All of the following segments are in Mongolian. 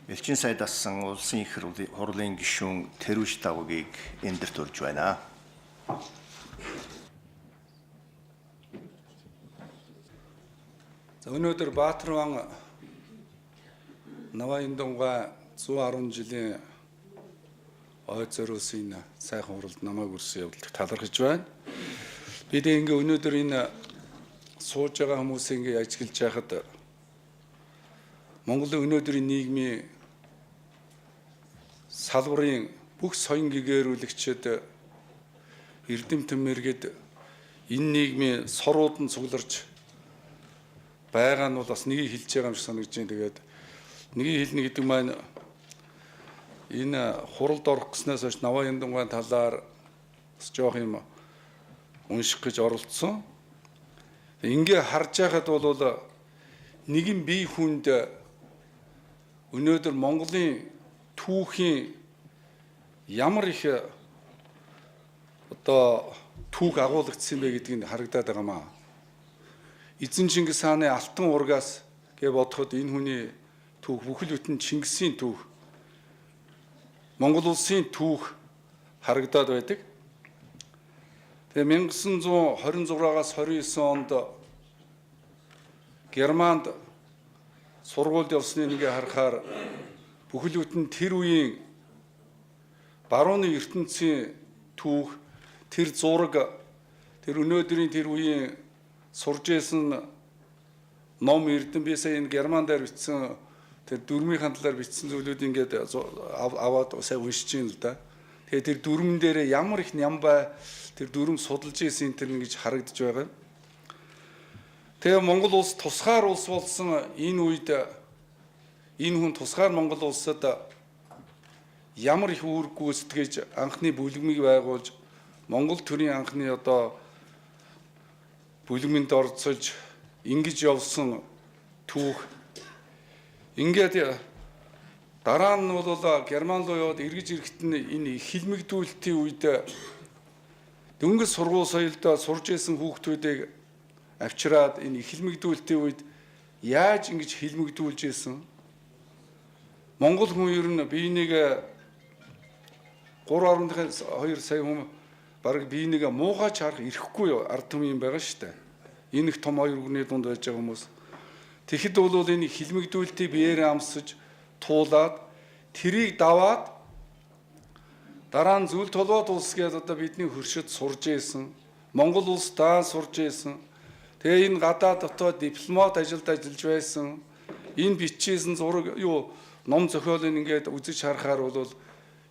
Элчин сайд ассан улсын их хурлын гишүүн Тэрвш Давгийг эндэрт урьж байна. За өнөөдөр Баатарван Наваиндунга 110 жилийн ой зориулсан энэ сайхан хуралд намайг үрсэн явдалд талархаж байна. Бид ингээ өнөөдөр энэ сууж байгаа хүмүүсийг ингээ ажиглаж байхад Монголын өнөөдрийн нийгмийн салбарын бүх соён гэгээрүүлэгчид эрдэмтэн мэргэд энэ нийгмийн сорууд нь цугларч байгаа нь бол бас нэгийг хэлж байгаа юм шиг санагдаж байна. Тэгээд нэгийг хэлнэ гэдэг маань энэ хуралд орох гэснээс хойш Наваа Яндунгаан талаар бас жоох юм унших гэж оролцсон. Ингээ харж байхад бол нэгэн бие хүнд өнөөдөр Монголын түүхийн ямар их одоо түүх агуулгдсан бэ гэдгийг нь харагдаад байгаа маа. Эзэн Чингис хааны алтан ургаас гэж бодоход энэ хүний түүх бүхэл бүтэн Чингисийн түүх, Монгол улсын түүх харагдаад байдаг. Тэгээ 1926-аас 29 онд Германд сургуульд явсныг ингээ харахаар бүхэл бүтэн тэр үеийн барууны ертөнцийн түүх, тэр зураг, тэр өнөөдрийн тэр үеийн сурж исэн ном эрдэм би сая энэ Герман дээр бичсэн тэр дүрмийн талаар бичсэн зүйлүүд ингээд аваад сая уншиж байна л да. Тэгээ тэр дүрмэн дээр ямар их нямбай тэр дүрм судалж исэн тэр ингэж харагдаж байгаа. Тэгээ Монгол улс тусгаар улс болсон энэ үед энэ хүн тусгаар Монгол улсад ямар их үүрэг гүйцэтгэж анхны бүлгэмийг байгуулж Монгол төрийн анхны одоо бүлгэмэнд оролцож ингэж явсан түүх. Ингээд дараа нь бол Герман руу яваад эргэж ирэхэд нь энэ хилмигдүүлэлтийн үед дөнгөж сургууль соёлдоо сурж исэн хүүхдүүдийг авчираад энэ хилмигдүүлэлтийн үед яаж ингэж хилмигдүүлж исэн. Монгол хүн ер нь биенийг 3.2 сая хүн бараг биенийг муухай чарах ирэхгүй ард түмэн юм байгаа шүү дээ. Энэ их том хоёр үгний дунд байж байгаа хүмүүс. Тэгэхэд бол энэ хилмигдүүлэлтийг биеэрээ амсаж туулаад тэрийг даваад дараа нь зүйл толгойд улс гээд одоо бидний хөршид сурж исэн. Монгол улс даа сурж исэн. Тэгээ энэ гадаад дотоод дипломат ажилд ажиллаж байсан. Энэ бичижсэн зураг юу ном зохиолыг ингээд үзэж харахаар бол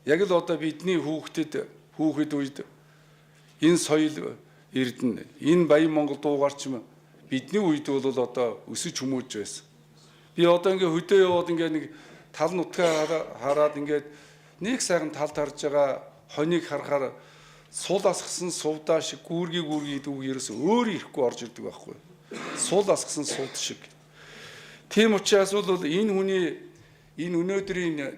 яг л одоо бидний хүүхэд үед энэ соёл эрдэнэ, энэ Баян Монгол дуугарч бидний үед бол одоо өсөж хүмүүж байсан. Би одоо ингээ хөдөө яваад ингээ нэг тал нутгаа хараад ингээд нэг сайхан талд харж байгаа хоныг харахаар сул асгасан сувдаа шиг гүүргий гүүргий гэдэг үг ерөөс өөр ирэхгүй орж ирдэг байхгүй. Сул асгасан сувд шиг. Тийм учраас бол энэ хүний энэ өнөөдрийн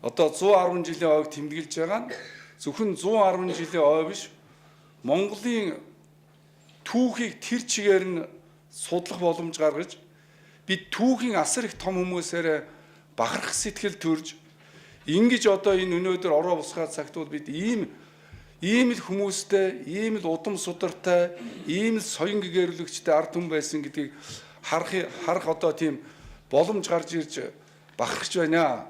одоо 110 жилийн ойг тэмдэглэж байгаа нь зөвхөн 110 жилийн ой биш, Монголын түүхийг тэр чигээр нь судлах боломж гаргаж бид түүхийн асар их том хүмүүсээр бахарх сэтгэл төрж ингэж одоо энэ өнөөдөр ороо бусгаа цагт бол бид ийм л хүмүүстэй, ийм л удам судартай, ийм л соён гэгэрүүлэгчтэй ард түмэн байсан гэдгийг харах одоо тийм боломж гарч ирж бахархаж байна.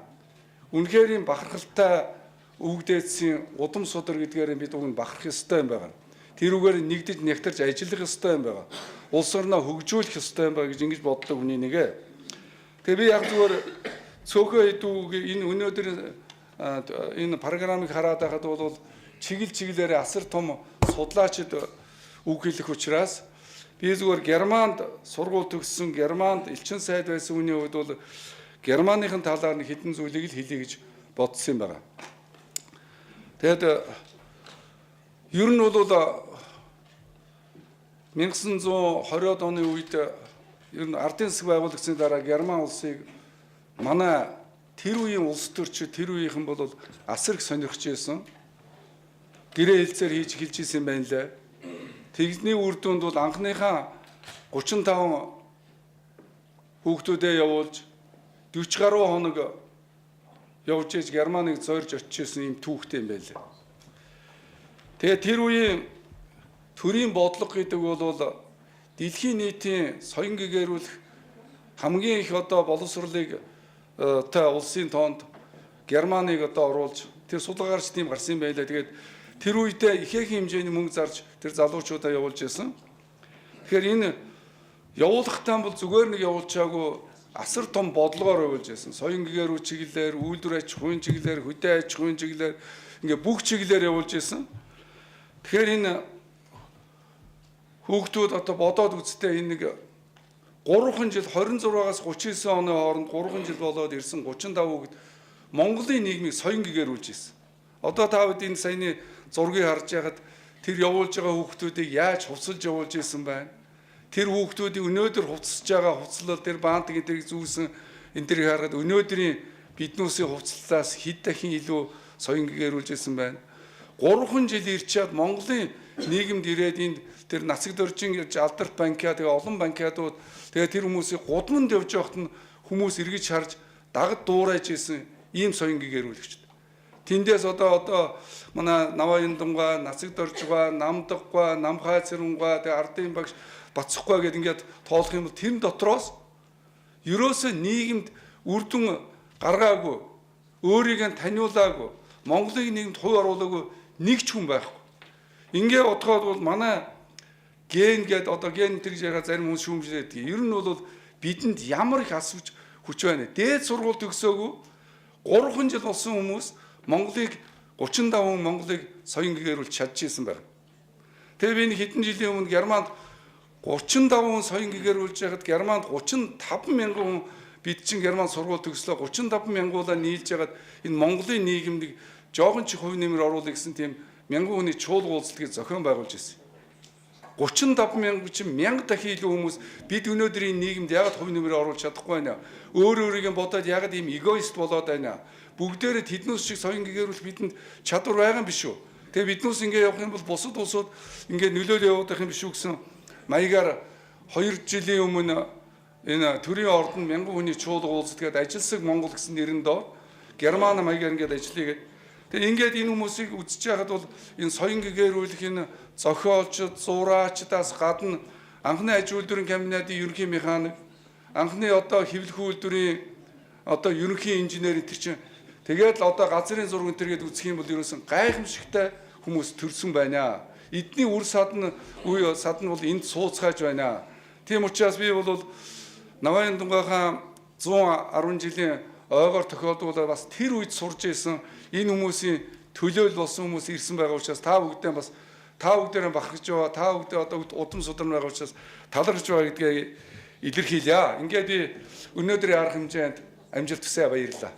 Үнэхээр юм бахархалтай өвгдээдсийн удам судар гэдгээр бид уг нь бахарх ёстой юм байна. Тэрүүгээр нэгдэж нэгтэрч ажиллах ёстой юм байна. Улс орноо хөгжүүлэх ёстой юм байна гэж ингэж боддог хүний нэг. Тэгээ би яг зүгээр цөөхөн хэдүүг энэ өнөөдөр энэ програмыг хараад байхад бол чигэл чиглэлээр асар том судлаачид үг хэлэх учраас би зүгээр Германд сургууль төгссөн, Германд элчин сайд байсан хүний хувьд бол Германыхын талаар нь хэдэн зүйлийг л хэлье гэж бодсон юм байна. Тэгээд ер нь бол 1920-од оны үед ер нь ардын засаг байгуулагдсаны дараа Герман улсыг манай тэр үеийн улс төрчид, тэр үеийнхэн бол асар их сонирхож байсан. Гэрээ хэлцээр хийж эхэлж исэн байна лээ. Тэгсний үр дүнд бол анхныхаа 35 хүүхдүүдээ явуулж 40 гаруй хоног явж ээж Германыг зорж очиж исэн юм түүхтэй юм байлээ. Тэгээ тэр үеийн төрийн бодлого гэдэг бол дэлхийн нийтийн соён гэгэрүүлэх хамгийн их одоо боловсролыг та улсын тоонд Германыг одоо оруулж тэр судалгаарч тийм гарсан юм байлаа. Тэгээд тэр үедээ ихээхэн хэмжээний мөнгө зарж тэр залуучуудаа явуулж исэн. Тэгэхээр энэ явуулахтаа бол зүгээр нэг явуулчаагүй асар том бодлогоор явуулж исэн. Соён гэгэрүү чиглэлээр, үйлдвэр аж ахуйн чиглэлээр, хөдөө аж ахуйн чиглэлээр ингээ бүх чиглэлээр явуулж исэн. Тэгэхээр энэ хүүхдүүд одоо бодоод үзтээ энэ нэг 3 жил 26-аас 39 оны хооронд 3 жил болоод ирсэн 35 хүүхэд Монголын нийгмийг соён гэгэрүүлж ирсэн. Одоо та бүд энэ саяны зургийг харж байхад тэр явуулж байгаа хүүхдүүдийг яаж хувцалж явуулж ирсэн байна. Тэр хүүхдүүдийг өнөөдөр хувцасж байгаа хувцлал тэр баантыг тэрийг зүүсэн энэ тэрийг харахад өнөөдрийн биднүүсийн хувцлалаас хэд дахин илүү соён гэгэрүүлж ирсэн байна. 3 жил ирчээд Монголын нийгэмд ирээд энд тэр Нацаг доржин гэж алдарт банкиа тэгээ олон банкиадууд тэгээ тэр хүмүүсийг гудамд явж байхад нь хүмүүс эргэж харж дагад дуурайж исэн ийм соён гэгэрүүлэгчд. Тэндээс одоо манай Наваа Яндамгаа, Нацаг доржгаа, Намдаггаа, Намхай Цэрэнгаа, тэгээ ардын багш Бацхгүй гэдээ ингээд тоолох юм бол тэр дотроос ерөөсөө нийгэмд үр дүн гаргаагүй, өөрийг нь таниулаагүй, Монголын нийгэмд хувь оруулаагүй нэг ч хүн байхгүй. Ингээ бодоход бол манай ген гэдэг одоо ген тэр гэж яриа зарим хүн шүүмжлээд. Ер нь бол бидэнд ямар их асууж хүч байна. Дээд сургууль төгсөөгүй 3 жил болсон хүмүүс Монголыг 35 хүн Монголыг соён гэгэрүүлж чадчихсан байна. Тэгээ би нэг хэдэн жилийн өмнө Германд 35 хүн соён гэгэрүүлж байхад Германд 35 мянган хүн бид чинь Герман сургууль төгслөө 35 мянгуулаа нийлж ягаад энэ Монголын нийгэмд жоохон ч хувь нэмэр оруулах гэсэн тийм мянган хүний чуулга уулзалтыг зохион байгуулж ирсэн. 35 мянган чинь 1000 дахин илүү хүмүүс бид өнөөдрийн нийгэмд яагаад хувь нэмэр оруулж чадахгүй байна? Өөр өөрийг нь бодоод яагаад ийм эгоист болоод байна? Бүгдээрээ тэднээс шиг соён гэгэрүүл бидэнд чадвар байгаа юм биш үү? Тэгээ биднээс ингэ явах юм бол бусад улсууд ингэ нөлөөлөл явуулах юм биш үү гэсэн маягаар 2 жилийн өмнө энэ төрийн ордон мянган хүний чуулга уулзалт гээд ажилсаг Монгол гэсэн нэрэн доор Герман маягаар ингээд ажиллая гээд. Тэгээ ингээд энэ хүмүүсийг үзэж байхад бол энэ соён гэгэрүүлэх энэ зохиолчд, зураачдаас гадна анхны аж үйлдвэрийн комбинатын ерөнхий механик, анхны одоо хэвлэх үйлдвэрийн одоо ерөнхий инженер энэ чинь тэгээд л одоо газрын зураг энэ төргээд үзэх юм бол ерөөсөн гайхамшигтай хүмүүс төрсөн байна. Эдний үр садан үе садан бол энд сууцгааж байна. Тийм учраас би бол Наваа Яндамгаахан 110 жилийн ойгоор тохиолдвол бас тэр үед сурж исэн энэ хүмүүсийн төлөөл болсон хүмүүс ирсэн байгаа учраас та бүгдээ бас та бүгдээрээ бахархаж байгаа, та бүгдээ одоо удам сударн байгаа учраас талархаж байгаа гэдгээ илэрхийлье. Ингээд би өнөөдрийн арга хэмжээнд амжилт хүсье, баярлалаа.